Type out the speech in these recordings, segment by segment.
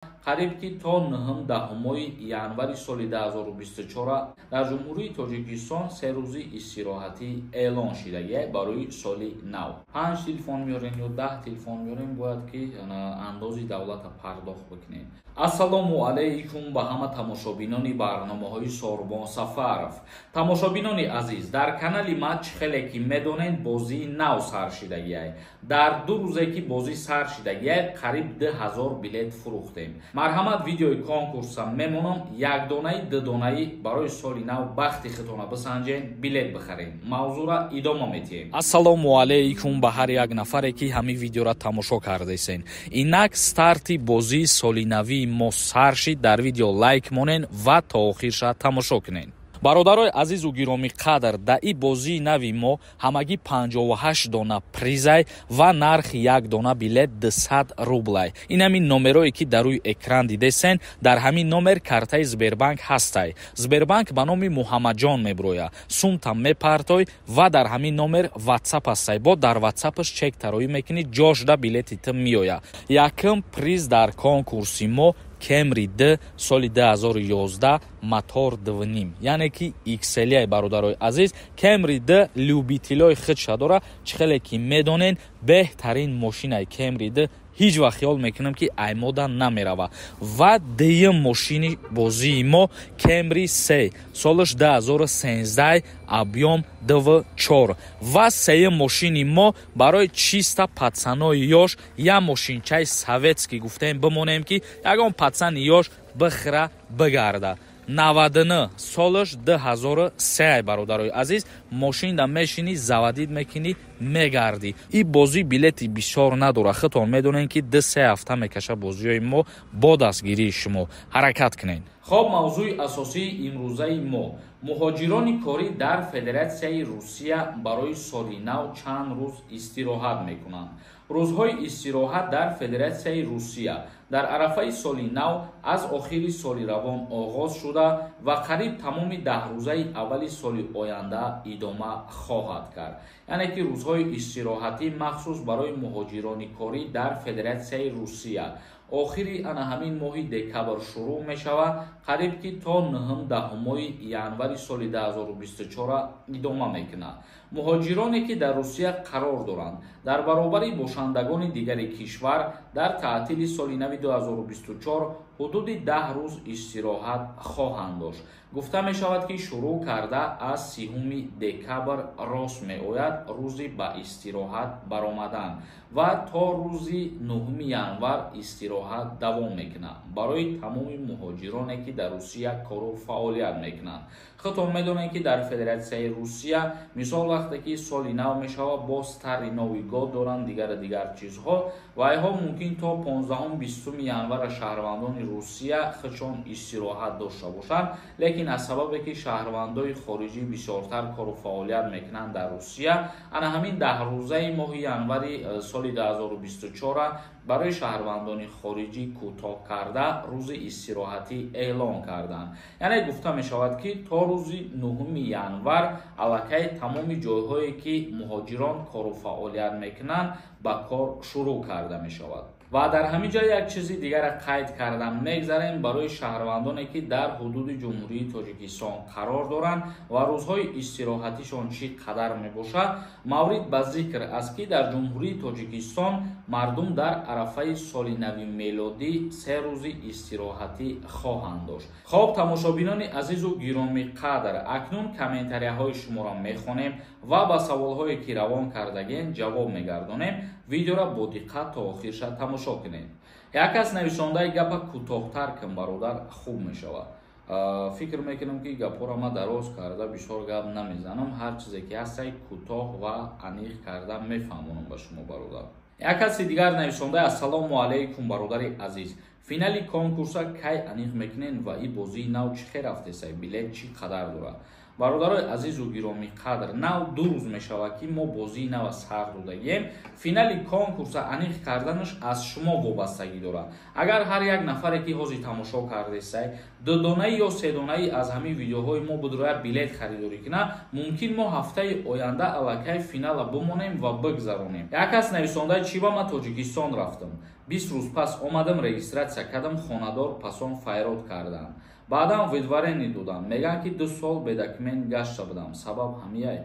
Қариб ки то 9-10 январи соли 2024 дар Ҷумҳурии Тоҷикистон 3 рӯзи истироҳатӣ эълон шидагия барои соли нав. Панҷ телефон меорем ё 10 телефон меорем, бояд ки андози давлата пардохт бикунем. Ассалому алайкум ба ҳама тамошобинони барномаҳои Сорбон Сафаров. Тамошобинони азиз, дар канали ма, чӣ хеле ки медонед, бозии нав сар шидагиай. Дар 2 рӯзе ки бозӣ сар шидагиай, қариб 2000 билет фурӯхтем. Марҳамат, видеои конкурса мемонам. Якдонаи, дудонаи барои соли нав бахти худтона бисанҷен, билет бихарем. Мавзӯъра идома метиҳем. Ассалому алайкум ба ҳар як нафаре, ки ҳамин видеора тамошо кардесен. Инак старти бозии солинавии мо сар шид. Дар видео лайк монен ва то охирша тамошо кунен. Бародарои азизу гиромӣ қадр, дар и бозии нави мо ҳамагӣ 58 дона призай ва нархи як дона билет 200 рублай. Ин ҳамин номерое, ки дар рӯи экран дидесен, дар ҳамин номер картаи Сбербанк ҳастай. Сбербанк ба номи Муҳаммадҷон меброя. Сумта мепартой ва дар ҳамин номер Ватсап ҳастай. Бо дар Ватсапаш чек тароӣ мекунӣ, ҷошда билети ту меоя. Якум приз дар конкурси мо Кемри д соли 2011, мотор 2,5, яъне ки XLI. Бародарои азиз, Кемри д любителои худша дора. Чӣ хеле ки медонен, беҳтарин мошинаи Кемри д, ҳеҷ вақт хиёл мекунам, ки аймода намерава. Ва дуюм мошини бозии мо Кемри се, солаш 2013, объём 2,4. Ва сеюм мошини мо барои чиста пацанои ёш, як мошинчаи советский гуфтем бимонем, ки ягон пацани ёш бихӯра, бигарда. 99, солаш 2003. Бародарои азиз, мошинда мешинӣ, заводить мекунӣ, мегардӣ. И бозӣ билети бисёр надорад. Худтон медонем, ки 2-3 ҳафта мекаша бозиҳои мо. Бо дастгирии шумо ҳаракат кунед. Хоб, мавзӯи асосии имрӯзаи мо: муҳоҷирони корӣ дар Федератсияи Русия барои соли нав чанд рӯз истироҳат мекунанд? Рӯзҳои истироҳат дар Федератсияи Русия дар арафаи соли нав аз охири соли равон оғоз шуда ва қариб тамоми 10 рӯзаи аввали соли оянда идома хоҳад кард. Яъне ки рӯзҳои истироҳатӣ махсус барои муҳоҷирони корӣ дар Федератсияи Русия охири ана ҳамин моҳи декабр шурӯъ мешавад, қариб ки то 9-10 январи соли 2024 идома мекунад. Муҳоҷироне, ки дар Русия қарор доранд, дар баробари бошандагони дигари кишвар дар таътили соли нави 2024 ҳудуди 10 рӯз истироҳат хоҳанд дошт. Гуфта мешавад, ки шурӯъ карда аз 30 декабр рост меояд рӯзи ба истироҳат баромадан ва то рӯзи 9 январ истироҳат давом мекунад барои тамоми муҳоҷироне, ки дар Русия кору фаъолият мекунанд. Худтон медонед, ки дар Федератсияи Русия, мисол, вақте ки соли нав мешавад, боз Старый Новый год доранд, дигару дигар чизҳо ва айҳо мумкин то 15-20 январа шаҳрвандони Русия худшон истироҳат дошта бошанд, лекин аз сабабе ки шаҳрвандои хориҷӣ бисёртар кору фаъолият мекунанд дар Русия, ана ҳамин 10 рӯзаи моҳи январи соли 2024 барои шаҳрвандони хориҷӣ кӯтоҳ карда рӯзи истироҳатӣ эълон карданд. Яъне гуфта мешавад, ки то рӯзи 9 январ аллакай тамоми ҷойҳое, ки муҳоҷирон кору фаъолият мекунанд, ба кор шурӯъ карда мешавад. Ва дар ҳамин ҷо як чизи дигарро қайд кардам мегзарем. Барои шаҳрвандоне, ки дар ҳудуди Ҷумҳурии Тоҷикистон қарор доранд ва рӯзҳои истироҳатишон чӣ қадар мебошад, маврид ба зикр аст, ки дар Ҷумҳурии Тоҷикистон мардум дар арафаи соли нави мелодӣ 3 рӯзи истироҳатӣ хоҳанд дошт. Хоб, тамошобинони азизу гиромиқадр, акнун комментарияҳои шуморо мехонем ва ба саволҳое, ки равон кардагем, ҷавоб мегардонем. Видеоро бо диққат то охирша тамошо кунед. Як кас нависондаи: «Гапа кӯтоҳтар кун, бародар, хуб мешавад». Фикр мекунам, ки гапҳоро ман дароз карда бисёр гап намезанам. Ҳар чизе ки ҳастай, кӯтоҳ ва аниқ карда мефаҳмонам ба шумо, бародар. Як каси дигар нависондаи: «Ассалому алайкум, бародари азиз, финали конкурса кай аниқ мекунен ва и бозии нав чӣ хел рафтесай, билет чӣ қадар дорад?» Бародарои азизу гиромиқадр, нав 2 рӯз мешавад, ки мо бозии нава сар додагием. Финали конкурса аниқ карданаш аз шумо вобастагӣ дорад. Агар ҳар як нафаре, ки ҳозир тамошо кардесай, дудонаи ё седонаи аз ҳамин видеоҳои мо будроя билет харидорӣ кунад, мумкин мо ҳафтаи оянда аллакай финала бимонем ва бигзаронем. Як кас нависондаи: «Чӣ ба ман Тоҷикистон рафтам?» 20 рӯз пас омадам, регистрация кардам, хонадор пасон файрод кардам. Баъдан выдворение додам. Мегӯянд, ки 2 сол бе документ гашта будам. Сабаб ҳамияй.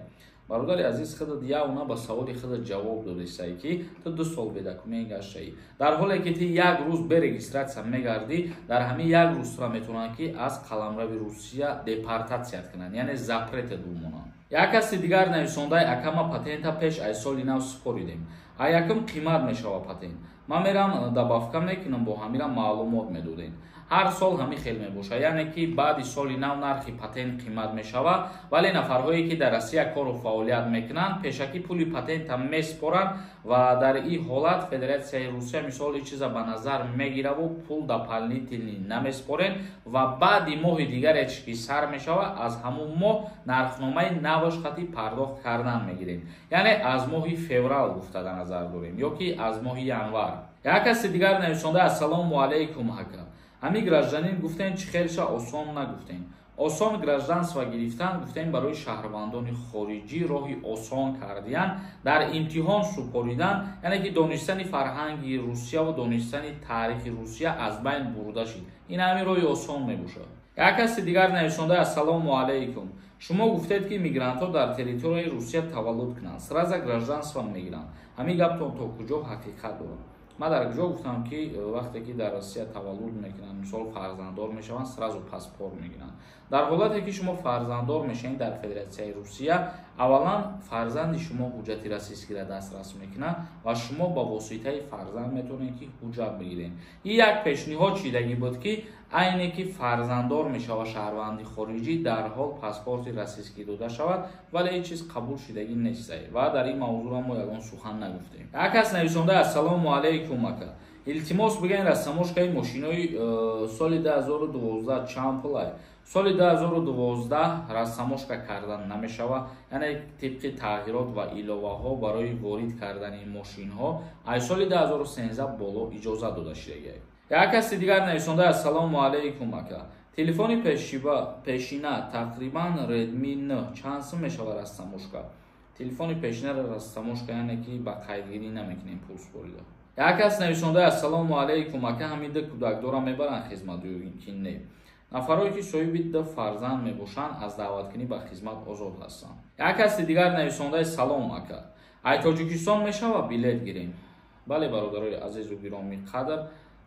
Бародари азиз, худат явна ба саволи худат ҷавоб додистай, ки ту 2 сол бе документ гаштаӣ, дар ҳоле ки ту як рӯз бе регистрация мегардӣ, дар ҳамин як рӯз тура метавонанд, ки аз қаламрави Русия депортация т кунанд, яъне запрет ат бимонанд. Як каси дигар нависондаи: «Акама, патента пеш аз соли нав супоридем, а якум қимат мешава патент. Ман мерам добавка мекунам, бо ҳамира маълумот медодем». Ҳар сол ҳамин хел мебошад, яъне ки баъди соли нав нархи патент қимат мешавад, вале нафарҳое, ки дар Россия кору фаъолият мекунанд, пешакӣ пули патента месупоранд ва дар ин ҳолат Федератсияи Русия мисол ин чиза ба назар мегираву пул дополнительный намесупорен ва баъди моҳи дигаре ки сар мешавад, аз ҳамун моҳ нархномаи наваш хати пардохт кардан мегирем, яъне аз моҳи феврал гуфта дар назар дорем ё ки аз моҳи январ. Як каси дигар нависонда: «Ассалому алайкум, ака, ҳамин гражданин гуфтем, чӣ хелша осон нагуфтем. Осон гражданство гирифтан гуфтем, барои шаҳрвандони хориҷӣ роҳи осон кардиян дар имтиҳон супоридан, яъне ки донистани фарҳанги Русия ва донистани таърихи Русия аз байн бурда шид. Ин ҳамин роҳи осон мебошад». Як каси дигар нависонда: «Ассалому алайкум, шумо гуфтед, ки мигрантҳо дар территорияи Русия таваллуд кунанд, сразу гражданство мегиранд. Ҳамин гаптон то куҷо ҳақиқат дорад?» Ман дар куҷо гуфтам, ки вақте ки дар Россия таваллуд мекунанд, мисол фарзанддор мешаванд, сразу паспорт мегиранд? Дар ҳолате ки шумо фарзанддор мешавед дар Федератсияи Русия, аввалан фарзанди шумо ҳуҷҷати российский ро дастрас мекунад ва шумо ба воситаи фарзанд метавонед, ки ҳуҷҷат бигиред. Ин як пешниҳод шидагӣ буд, ки айне ки фарзанддор мешавад шаҳрванди хориҷӣ, дарҳол паспорти российский дода шавад, вале ин чиз қабул шидагӣ нест ва дар ин мавзӯъ мо ягон сухан нагуфтем. Як кас нависонда: «Ассалому алайкум, ака, илтимос, бигӯен, растаможка и мошинои соли 2012 чанд пулай?» Соли 2012 растаможка кардан намешавад, яъне тибқи тағйирот ва иловаҳо барои ворид кардани мошинҳо аз соли 2013 боло иҷозат дода шудагист. Як каси дигар нависонда: «Ассалому алайкум, ака, телефони пешина тақрибан Redmi 9 чанд сум мешавад растаможка?» Телефони пешинаро растаможка, яъне ки ба қайдгирӣ намекунем пул супорида. Як кас нависонда: «Ассалому алайкум, ака, ҳамин ду кӯдакдора мебаранд хизмат ё ки не?» Нафарое ки соҳиби ду фарзанд мебошанд, аз даъваткунӣ ба хизмат озод ҳастанд. Як каси дигар нависондаи: «Салом, ака, ай Тоҷикистон мешава билет гирем?» Бале, бародарои азизу гиромӣ қадр,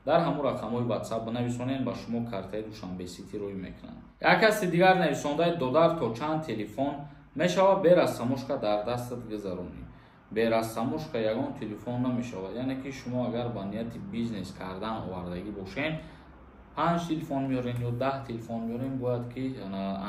дар ҳамун рақамҳои Ватсап бинависонед, ба шумо картаи Душанбе Сити рӯй мекунанд. Як каси дигар нависондаи: «Додар, то чанд телефон мешава бе растаможка дар дастат гузаронӣ?» Бе растаможка ягон телефон намешавад, яъне ки шумо агар ба нияти бизнес кардан овардагӣ бошед, панҷ телефон меорен ё 10 телефон меорен, бояд ки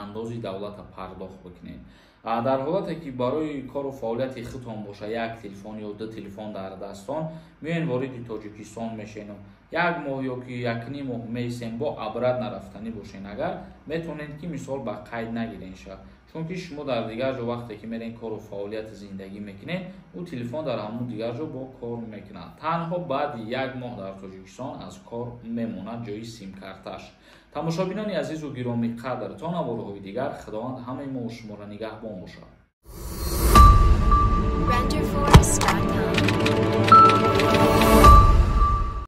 андози давлата пардохт бикунед. Дар ҳолате ки барои кору фаъолияти худтон боша, як телефон ё ду телефон дар дастон меоен, вориди Тоҷикистон мешену як моҳ ё ки якним моҳ меистем, бо обратно рафтанӣ бошен, агар метавонед, ки мисол ба қайд нагирен ша, чунки шумо дар дигар ҷо вақте ки мерен, кору фаъолияти зиндагӣ мекунед, ӯ телефон дар ҳамун дигар ҷо бо кор мекунад. Танҳо баъди як моҳ дар Тоҷикистон аз кор мемонад ҷои симкарташ. Тамошобинони азизу гиромӣ қадр, то наворҳои дигар Худованд ҳамаи мо шуморо нигаҳбон бошад. Renderforest.com.